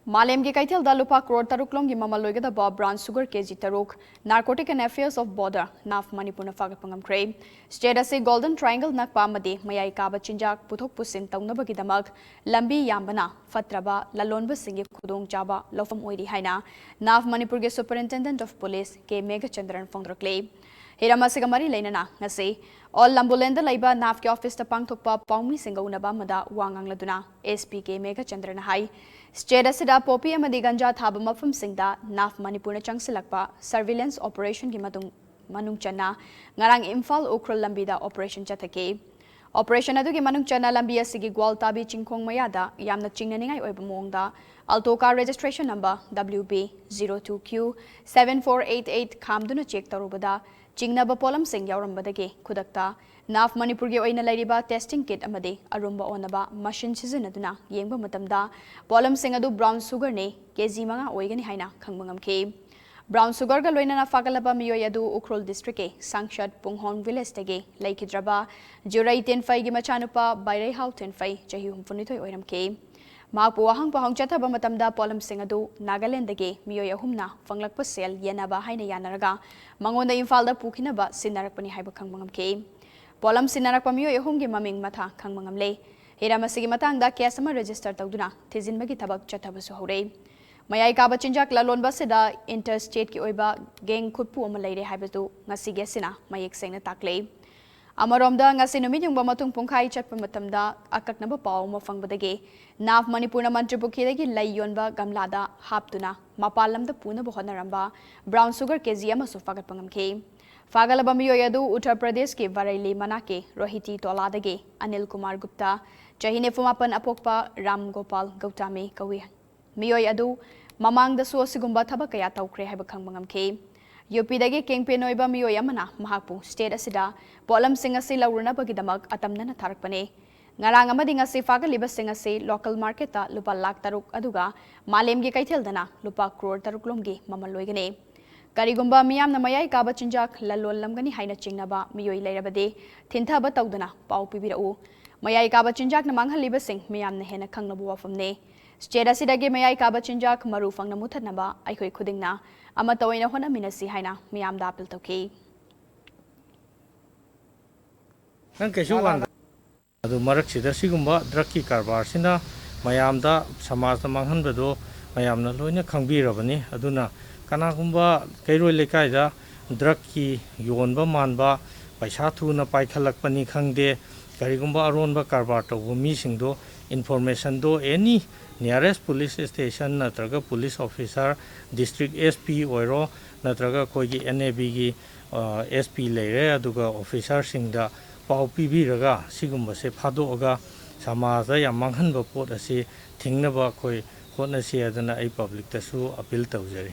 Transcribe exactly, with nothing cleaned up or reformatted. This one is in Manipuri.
ꯃꯥꯂꯦꯝꯒꯤ ꯀꯩꯊꯦꯜꯗ ꯂꯨꯄꯥ ꯀ꯭ꯔꯣꯔ ꯇꯔꯨꯛ ꯂꯣꯝꯒꯤ ꯃꯃꯜ ꯂꯣꯏꯒꯗꯕ brown sugar ꯀꯦꯖꯤ ꯇꯔꯨꯛ Narcotic and Affairs of Border, NAF, ꯃꯅꯤꯄꯨꯔꯅ ꯐꯥꯒꯠꯄ ꯉꯝꯈ꯭ꯔꯦ꯫ State ꯑꯁꯤ Golden Triangle ꯅꯛꯄ ꯑꯃꯗꯤ ꯃꯌꯥꯏ ꯀꯥꯕ ꯆꯤꯟꯖꯥꯛ ꯄꯨꯊꯣꯛ ꯄꯨꯁꯤꯟ ꯇꯧꯅꯕꯒꯤꯗꯃꯛ ꯂꯝꯕꯤ ꯌꯥꯝꯕꯅ ꯐꯠꯇ꯭ꯔꯕ ꯂꯂꯣꯟꯕꯁꯤꯡꯒꯤ ꯈꯨꯗꯣꯡꯆꯥꯕ ꯂꯧꯐꯝ ꯑꯣꯏꯔꯤ ꯍꯥꯏꯅ NAF ꯃꯅꯤꯄꯨꯔꯒꯤ Superintendent of Police ꯀꯦ ꯃꯦꯘꯆꯟꯗ꯭ꯔꯟ ꯐꯣꯡꯗꯣꯔꯛꯂꯤ꯫ ꯍꯤꯔꯝ ꯑꯁꯤꯒ ꯃꯔꯤ ꯂꯩꯅꯅ ꯉꯁꯤ ꯑꯣꯜ ꯂꯝꯕꯨꯂꯦꯟꯗ ꯂꯩꯕ NAFꯀꯤ officeꯇ ꯄꯥꯡꯊꯣꯛꯄ ꯄꯥꯎꯃꯤꯁꯤꯡꯒ ꯎꯅꯕ ꯑꯃꯗ ꯋꯥ ꯉꯥꯡꯂꯗꯨꯅ SP ꯀꯦ ꯃꯦꯘꯆꯟꯗ꯭ꯔꯅ ꯍꯥꯏ, state ꯑꯁꯤꯗ poppy ꯑꯃꯗꯤ ꯒꯟꯖꯥ ꯊꯥꯕ ꯃꯐꯝꯁꯤꯡꯗ NAF ꯃꯅꯤꯄꯨꯔꯅ ꯆꯪꯁꯤꯜꯂꯛꯄ surveillance operationꯒꯤ ꯃꯇꯨꯡ, ꯃꯅꯨꯡ ꯆꯟꯅ ꯉꯔꯥꯡ ꯏꯝꯐꯥꯜ ꯎꯈ꯭ꯔꯨꯜ ꯂꯝꯕꯤꯗ operation ꯆꯠꯊꯈꯤ꯫ Operation ꯑꯗꯨꯒꯤ ꯃꯅꯨꯡ ꯆꯟꯅ ꯂꯝꯕꯤ ꯑꯁꯤꯒꯤ ꯒ꯭ꯋꯥꯜꯇꯥꯕꯤ ꯆꯤꯡꯈꯣꯡ ꯃꯌꯥꯗ ꯌꯥꯝꯅ ꯆꯤꯡꯅꯅꯤꯡꯉꯥꯏ ꯑꯣꯏꯕ ꯃꯑꯣꯡꯗ Alto car registration number W B zero two Q seven four eight eight ꯈꯥꯝꯗꯨꯅ check ꯇꯧꯔꯨꯕꯗ ꯆꯤꯡꯅꯕ ꯄꯣꯠꯂꯝꯁꯤꯡ ꯌꯥꯎꯔꯝꯕꯗꯒꯤ ꯈꯨꯗꯛꯇ NAF ꯃꯅꯤꯄꯨꯔꯒꯤ ꯑꯣꯏꯅ ꯂꯩꯔꯤꯕ testing kit ꯑꯃꯗꯤ ꯑꯔꯨꯝꯕ ꯑꯣꯟꯅꯕ machine ꯁꯤꯖꯤꯟꯅꯗꯨꯅ ꯌꯦꯡꯕ ꯃꯇꯝꯗ ꯄꯣꯠꯂꯝꯁꯤꯡ ꯑꯗꯨ brown sugarꯅꯤ, ꯀꯦꯖꯤ ꯃꯉꯥ ꯑꯣꯏꯒꯅꯤ ꯍꯥꯏꯅ ꯈꯪꯕ ꯉꯝꯈꯤ꯫ Brown sugarꯒ ꯂꯣꯏꯅꯅ ꯐꯥꯒꯠꯂꯕ ꯃꯤꯑꯣꯏ ꯑꯗꯨ ꯎꯈ꯭ꯔꯨꯜ districtꯀꯤ ꯁꯪꯁꯠ ꯄꯨꯡꯍꯣꯡ villageꯇꯒꯤ ꯂꯩꯈꯤꯗ꯭ꯔꯕ ꯖꯨꯔꯩ ꯇꯦꯟꯐꯩꯒꯤ ꯃꯆꯥꯅꯨꯄꯥ ꯕꯥꯏꯔꯩꯍꯥꯎ ꯇꯦꯟꯐꯩ, ꯆꯍꯤ ꯍꯨꯝꯐꯨꯅꯤꯊꯣꯏ ꯑꯣꯏꯔꯝꯈꯤ꯫ ꯃꯍꯥꯛꯄꯨ ꯋꯥꯍꯪ ꯄꯥꯎꯍꯪ ꯆꯠꯊꯕ ꯃꯇꯝꯗ ꯄꯣꯠꯂꯝꯁꯤꯡ ꯑꯗꯨ ꯅꯥꯒꯥꯂꯦꯟꯗꯒꯤ ꯃꯤꯑꯣꯏ ꯑꯍꯨꯝꯅ ꯐꯪꯂꯛꯄ ꯁꯦꯜ ꯌꯦꯟꯅꯕ ꯍꯥꯏꯅ ꯌꯥꯅꯔꯒ ꯃꯉꯣꯟꯗ ꯏꯝꯐꯥꯜꯗ ꯄꯨꯈꯤꯅꯕ ꯁꯤꯟꯅꯔꯛꯄꯅꯤ ꯍꯥꯏꯕ ꯈꯪꯕ ꯉꯝꯈꯤ꯫ ꯄꯣꯠꯂꯝ ꯁꯤꯟꯅꯔꯛꯄ ꯃꯤꯑꯣꯏ ꯑꯍꯨꯝꯒꯤ ꯃꯃꯤꯡ ꯃꯊꯥ ꯈꯪꯕ ꯉꯝꯂꯦ꯫ ꯍꯤꯔꯝ ꯑꯁꯤꯒꯤ ꯃꯇꯥꯡꯗ case ꯑꯃ register ꯇꯧꯗꯨꯅ ꯊꯤꯖꯤꯟꯕꯒꯤ ꯊꯕꯛ ꯆꯠꯊꯕꯁꯨ ꯍꯧꯔꯦ꯫ ꯃꯌꯥꯏ ꯀꯥꯕ ꯆꯤꯟꯖꯥꯛ ꯂꯂꯣꯟꯕ ꯑꯁꯤꯗ inter stateꯀꯤ ꯑꯣꯏꯕ gang ꯈꯨꯠꯄꯨ ꯑꯃ ꯂꯩꯔꯦ ꯍꯥꯏꯕꯗꯨ ꯉꯁꯤꯒꯤ ꯑꯁꯤꯅ ꯃꯌꯦꯛ ꯁꯦꯡꯅ ꯇꯥꯛꯂꯦ꯫ ꯑꯃꯔꯣꯝꯗ, ꯉꯁꯤ ꯅꯨꯃꯤꯠ ꯌꯨꯡꯕ ꯃꯇꯨꯡ ꯄꯨꯡꯈꯥꯏ ꯆꯠꯄ ꯃꯇꯝꯗ ꯑꯀꯛꯅꯕ ꯄꯥꯎ ꯑꯃ ꯐꯪꯕꯗꯒꯤ NAF ꯃꯅꯤꯄꯨꯔꯅ ꯃꯟꯇ꯭ꯔꯤ ꯄꯨꯈ꯭ꯔꯤꯗꯒꯤ ꯂꯩ ꯌꯣꯟꯕ ꯒꯝꯂꯥꯗ ꯍꯥꯞꯇꯨꯅ ꯃꯄꯥꯟ ꯂꯝꯗ ꯄꯨꯅꯕ ꯍꯣꯠꯅꯔꯝꯕ brown sugar ꯀꯦꯖꯤ ꯑꯃꯁꯨ ꯐꯥꯒꯠꯄ ꯉꯝꯈꯤ꯫ ꯐꯥꯒꯠꯂꯕ ꯃꯤꯑꯣꯏ ꯑꯗꯨ ꯎꯠꯇꯔ ꯄ꯭ꯔꯗꯦꯁꯀꯤ ꯕꯔꯩꯂꯤ ꯃꯅꯥꯛꯀꯤ ꯔꯣꯍꯤꯇꯤ ꯇꯣꯂꯥꯗꯒꯤ ꯑꯅꯤꯜ ꯀꯨꯃꯥꯔ ꯒꯨꯞꯇꯥ, ꯆꯍꯤ ꯅꯤꯐꯨ ꯃꯥꯄꯟ, ꯑꯄꯣꯛꯄ ꯔꯥꯝ ꯒꯣꯄꯥꯜ ꯒꯧꯇꯥꯃꯤ ꯀꯧꯏ꯫ ꯃꯤꯑꯣꯏ ꯑꯗꯨ ꯃꯃꯥꯡꯗꯁꯨ ꯑꯁꯤꯒꯨꯝꯕ ꯊꯕꯛ ꯀꯌꯥ ꯇꯧꯈ꯭ꯔꯦ ꯍꯥꯏꯕ ꯈꯪꯕ ꯉꯝꯈꯤ꯫ UPꯗꯒꯤ kingpin ꯑꯣꯏꯕ ꯃꯤꯑꯣꯏ ꯑꯃꯅ ꯃꯍꯥꯛꯄꯨ state ꯑꯁꯤꯗ ꯄꯣꯠꯂꯝꯁꯤꯡ ꯑꯁꯤ ꯂꯧꯔꯨꯅꯕꯒꯤꯗꯃꯛ ꯑꯇꯝꯅꯅ ꯊꯥꯔꯛꯄꯅꯤ꯫ ꯉꯔꯥꯡ ꯑꯃꯗꯤ ꯉꯁꯤ ꯐꯥꯒꯠꯂꯤꯕꯁꯤꯡ ꯑꯁꯤ local marketꯇ ꯂꯨꯄꯥ ꯂꯥꯈ ꯇꯔꯨꯛ ꯑꯗꯨꯒ ꯃꯥꯂꯦꯝꯒꯤ ꯀꯩꯊꯦꯜꯗꯅ ꯂꯨꯄꯥ ꯀ꯭ꯔꯣꯔ ꯇꯔꯨꯛ ꯂꯣꯝꯒꯤ ꯃꯃꯜ ꯑꯣꯏꯒꯅꯤ꯫ ꯀꯔꯤꯒꯨꯝꯕ ꯃꯤꯌꯥꯝꯅ ꯃꯌꯥꯏ ꯀꯥꯕ ꯆꯤꯟꯖꯥꯛ ꯂꯂꯣꯟꯂꯝꯒꯅꯤ ꯍꯥꯏꯅ ꯆꯤꯡꯅꯕ ꯃꯤꯑꯣꯏ ꯂꯩꯔꯕꯗꯤ ꯊꯤꯟꯊꯕ ꯇꯧꯗꯨꯅ ꯄꯥꯎ ꯄꯤꯕꯤꯔꯛꯎ꯫ ꯃꯌꯥꯏ ꯀꯥꯕ ꯆꯤꯟꯖꯥꯛꯅ ꯃꯥꯡꯍꯜꯂꯤꯕꯁꯤꯡ ꯃꯤꯌꯥꯝꯅ ꯍꯦꯟꯅ ꯈꯪꯂꯕ ꯋꯥꯐꯝꯅꯤ꯫ ꯁ꯭ꯇꯦꯠ ꯑꯁꯤꯗꯒꯤ ꯃꯌꯥꯏ ꯀꯥꯕ ꯆꯤꯟꯖꯥꯛ ꯃꯔꯨ ꯐꯪꯅ ꯃꯨꯊꯠꯅꯕ ꯑꯩꯈꯣꯏ ꯈꯨꯗꯤꯡꯅ ꯑꯃꯠꯇ ꯑꯣꯏꯅ ꯍꯣꯠꯅꯃꯤꯟꯅꯁꯤ ꯍꯥꯏꯅ ꯃꯤꯌꯥꯝꯗ ꯑꯄꯤꯜ ꯇꯧꯈꯤ꯫ ꯅꯪ ꯀꯩꯁꯨ ꯋꯥꯟꯗ ꯑꯗꯨ ꯃꯔꯛꯁꯤꯗ ꯁꯤꯒꯨꯝꯕ ꯗ꯭ꯔꯛꯀꯤ ꯀꯔꯕꯥꯔꯁꯤꯅ ꯃꯌꯥꯝꯗ, ꯁꯃꯥꯖꯇ ꯃꯥꯡꯍꯟꯕꯗꯣ ꯃꯌꯥꯝꯅ ꯂꯣꯏꯅ ꯈꯪꯕꯤꯔꯕꯅꯤ꯫ ꯑꯗꯨꯅ ꯀꯅꯥꯒꯨꯝꯕ ꯀꯩꯔꯣꯏ ꯂꯩꯀꯥꯏꯗ ꯗ꯭ꯔꯛꯀꯤ ꯌꯣꯟꯕ ꯃꯥꯟꯕ, ꯄꯩꯁꯥ ꯊꯨꯅ ꯄꯥꯏꯈꯠꯂꯛꯄꯅꯤ ꯈꯪꯗꯦ, ꯀꯔꯤꯒꯨꯝꯕ ꯑꯔꯣꯟꯕ ꯀꯔꯕꯥꯔ ꯇꯧꯕ ꯃꯤꯁꯤꯡꯗꯣ ꯏꯟꯐꯣꯔꯃꯦꯁꯟꯗꯣ ꯑꯦꯅꯤ ꯅꯤꯌꯔꯦꯁ ꯄꯨꯂꯤꯁ ꯁ꯭ꯇꯦꯁꯟ ꯅꯠꯇ꯭ꯔꯒ police officer, district S P ꯑꯣꯏꯔꯣ, ꯅꯠꯇ꯭ꯔꯒ ꯑꯩꯈꯣꯏꯒꯤ ꯑꯦꯟ ꯑꯦ ꯕꯤꯒꯤ ꯑꯦꯁ ꯄꯤ ꯂꯩꯔꯦ, ꯑꯗꯨꯒ ꯑꯣꯐꯤꯁꯥꯔꯁꯤꯡꯗ ꯄꯥꯎ ꯄꯤꯕꯤꯔꯒ ꯁꯤꯒꯨꯝꯕꯁꯦ ꯐꯥꯗꯣꯛꯑꯒ ꯁꯃꯥꯖꯇ ꯌꯥꯝ ꯃꯥꯡꯍꯟꯕ ꯄꯣꯠ ꯑꯁꯤ ꯊꯤꯡꯅꯕ ꯑꯩꯈꯣꯏ ꯍꯣꯠꯅꯁꯤ ꯍꯥꯏꯗꯅ ꯑꯩ ꯄꯕ꯭ꯂꯤꯛꯇꯁꯨ ꯑꯄꯤꯜ ꯇꯧꯖꯔꯤ꯫